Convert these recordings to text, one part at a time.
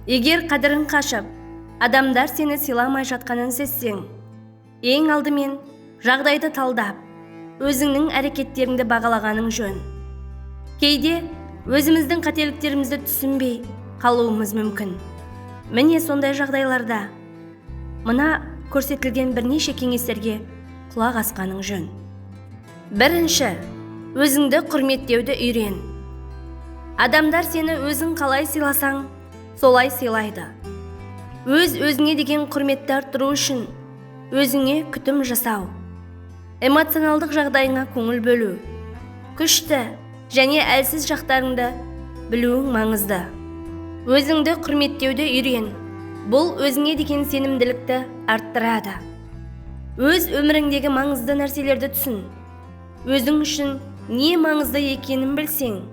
Егер қадірің қашып, адамдар сені сыйламай жатқанын сезсең, ең алдымен жағдайды талдап, өзіңнің әрекеттеріңді бағалағаның жөн. Кейде өзіміздің қателіктерімізді түсінбей қалуымыз мүмкін. Міне, сондай жағдайларда мына көрсетілген бірнеше кеңестерге құлақ асқаның жөн. Бірінші, өзіңді құрметтеуді үйрен. Адамдар сені өзің қалай сыйласаң, солай сыйлайды. Өз өзіңе деген құрметті арттыру үшін өзіңе күтім жасау, эмоционалдық жағдайыңа көңіл бөлу, күшті және әлсіз жақтарыңды білуің маңызды. Өзіңді құрметтеуді үйрен. Бұл өзіңе деген сенімділікті арттырады. Өз өміріңдегі маңызды нәрселерді түсін. Өзің үшін не маңызды екенін білсең,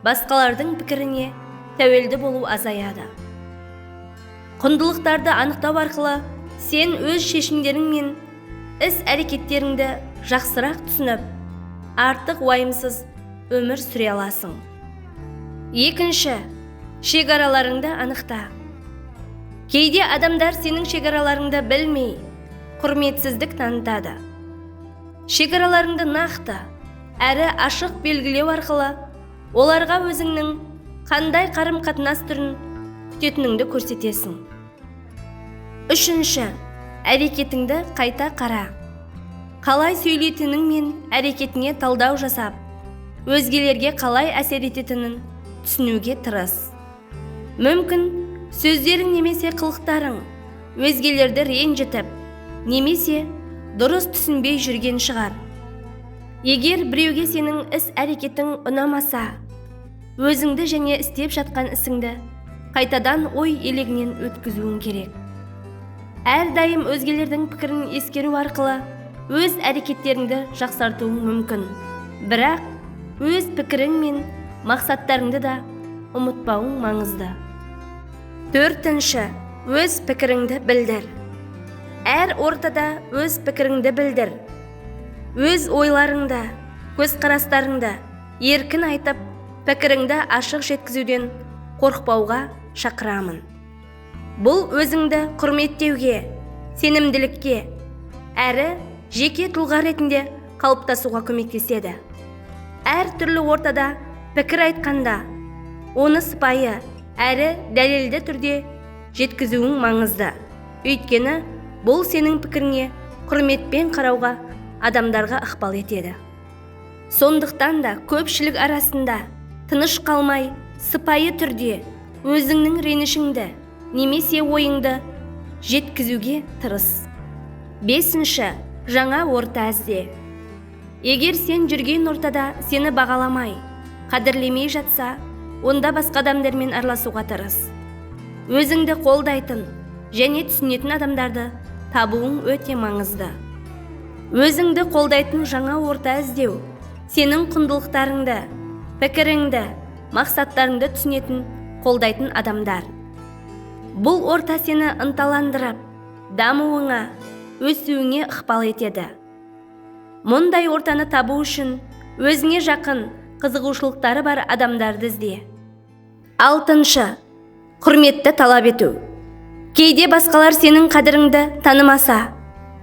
басқалардың пікіріне тәуелді болу азаяды. Құндылықтарды анықтау арқылы сен өз шешімдерің мен іс әрекеттеріңді жақсырақ түсініп, артық уайымсыз өмір сүре аласың. Екінші, шекараларыңды анықта. Кейде адамдар сенің шекараларыңды білмей, құрметсіздік танытады. Шекараларыңды нақты әрі ашық белгілеу арқылы оларға өзіңнің қандай қарым-қатынас түрін күтетініңді көрсетесің. Үшінші, әрекетіңді қайта қара. Қалай сөйлейтінің мен әрекетіңе талдау жасап, өзгелерге қалай әсер ететінін түсінуге тырыс. Мүмкін, сөздерің немесе қылықтарың өзгелерді ренжітіп, немесе дұрыс түсінбей жүрген шығар. Егер біреуге сенің іс әрекетің ұнамаса, өзіңді және істеп жатқан ісіңді қайтадан ой елегінен өткізуің керек. Әрдайым өзгелердің пікірін ескеру арқылы өз әрекеттеріңді жақсартуың мүмкін. Бірақ өз пікірің мен мақсаттарыңды да ұмытпауың маңызды. Төртінші, өз пікіріңді білдір. Әр ортада өз пікіріңді білдір. Өз ойларыңды, көзқарастарыңды еркін айтып, пікіріңді ашық жеткізуден қорықпауға шақырамын. Бұл өзіңді құрметтеуге, сенімділікке, әрі жеке тұлға ретінде қалыптасуға көмектеседі. Әр түрлі ортада пікір айтқанда, оны сыпайы әрі дәлелді түрде жеткізуің маңызды. Өйткені бұл сенің пікіріңе құрметпен қарауға адамдарға ықпал етеді. Сондықтан да көпшілік арасында тыныш қалмай, сыпайы түрде өзіңнің ренішіңді немесе ойыңды жеткізуге тырыс. Бесінші, жаңа орта ізде. Егер сен жүрген ортада сені бағаламай, қадірлемей жатса, онда басқа адамдармен араласуға тырыс. Өзіңді қолдайтын және түсінетін адамдарды табуың өте маңызды. Өзіңді қолдайтын жаңа орта іздеу, сенің құндылықтарыңды, пікіріңді, мақсаттарыңды түсінетін, қолдайтын адамдар. Бұл орта сені ынталандырып, дамуыңа, өсуіңе ықпал етеді. Мұндай ортаны табу үшін өзіңе жақын, қызығушылықтары бар адамдарды ізде. Алтыншы, құрметті талап ету. Кейде басқалар сенің қадіріңді танымаса,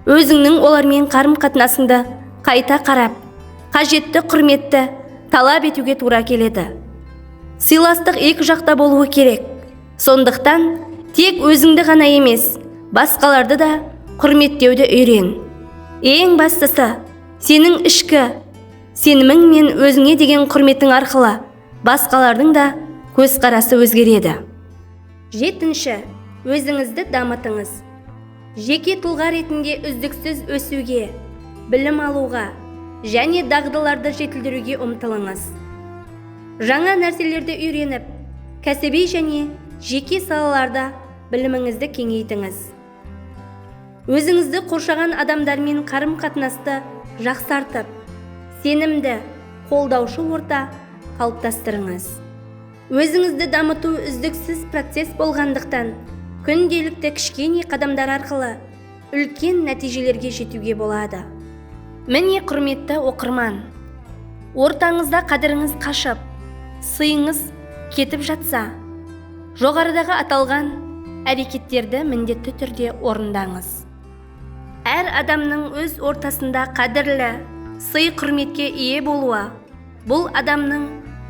өзіңнің олармен қарым-қатынасыңды қайта қарап, қажетті құрметті талап етуге тура келеді. Сыйластық екі жақта болуы керек. Сондықтан тек өзіңді ғана емес, басқаларды да құрметтеуді үйрен. Ең бастысы, сенің ішкі сенімің мен өзіңе деген құрметің арқылы басқалардың да көзқарасы өзгереді. Жетінші, өзіңізді дамытыңыз. Жеке тұлға ретінде үздіксіз өсуге, білім алуға және дағдыларды жетілдіруге ұмтылыңыз. Жаңа нәрселерді үйреніп, кәсіби және жеке салаларда біліміңізді кеңейтіңіз. Өзіңізді қоршаған адамдармен қарым-қатынасты жақсартып, сенімді, қолдаушы орта қалыптастырыңыз. Өзіңізді дамыту үздіксіз процесс болғандықтан, күнделікті кішкене қадамдар арқылы үлкен нәтижелерге жетуге болады. Міне, құрметті оқырман, ортаңызда қадіріңіз қашып, сыйыңыз кетіп жатса, Жоғарыдағы аталған әрекеттерді міндетті түрде орындаңыз. Әр адамның өз ортасында қадірлі, сый құрметке ие болуы, бұл адамның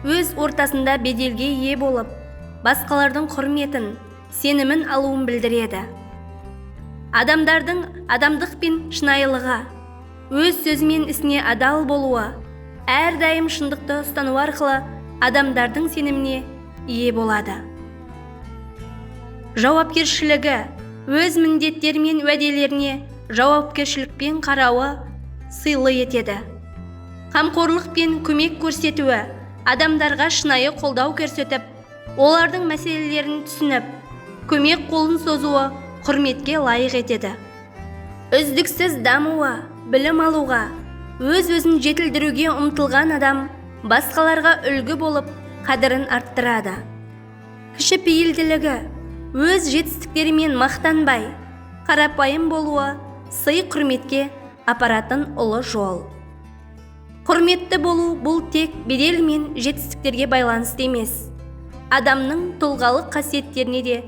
өз ортасында беделге ие болып, басқалардың құрметін, сенімін алуын білдіреді. Адамдардың адамдық пен шынайылығы, өз сөзі мен ісіне адал болуы, әрдайым шындықты ұстану арқылы адамдардың сеніміне ие болады. Жауапкершілігі, өз міндеттері мен уәделеріне жауапкершілікпен қарауы сыйлы етеді. Қамқорлық пен көмек көрсетуі, адамдарға шынайы қолдау көрсетіп, олардың мәселелерін түсініп, көмек қолын созуы құрметке лайық етеді. Үздіксіз дамуы, білім алуға, өз-өзін жетілдіруге ұмтылған адам басқаларға үлгі болып, қадірін арттырады. Кішіпейілділігі, өз жетістіктерімен мақтанбай, қарапайым болуы сый құрметке апаратын ұлы жол. Құрметті болу бұл тек бедел мен жетістіктерге байланысты емес, адамның тұлғалық қасиеттеріне де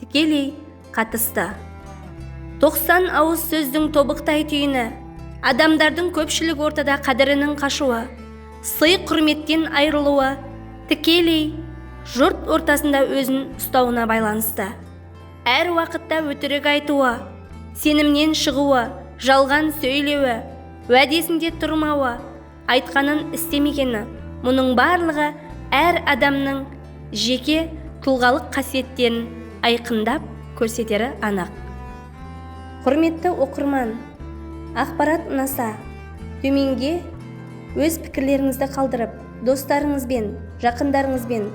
тікелей қатысты. 90 ауыз сөздің тобықтай түйіні, адамдардың көпшілік ортада қадірінің қашуы, сый құрметтен айырылуы тікелей жұрт ортасында өзін ұстауына байланысты. Әр уақытта өтірік айтуы, сенімнен шығуы, жалған сөйлеуі, уәдесінде тұрмауы, айтқанын істемегені, мұның барлығы әр адамның жеке тұлғалық қасиеттерін айқындап көрсетері анық. Құрметті оқырман, ақпарат ұнаса, төменге өз пікірлеріңізді қалдырып, достарыңызбен, жақындарыңызбен,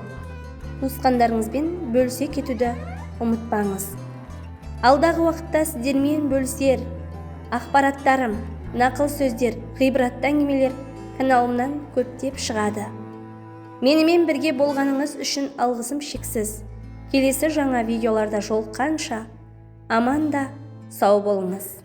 туысқандарыңызбен бөлісе кетуді ұмытпаңыз. Алдағы уақытта сіздермен бөлісер ақпараттарым, нақыл сөздер, ғибратты әңгімелер каналымнан көптеп шығады. Менімен бірге болғаныңыз үшін алғысым шексіз. Келесі жаңа видеоларда жолыққанша аман да сау болыңыз.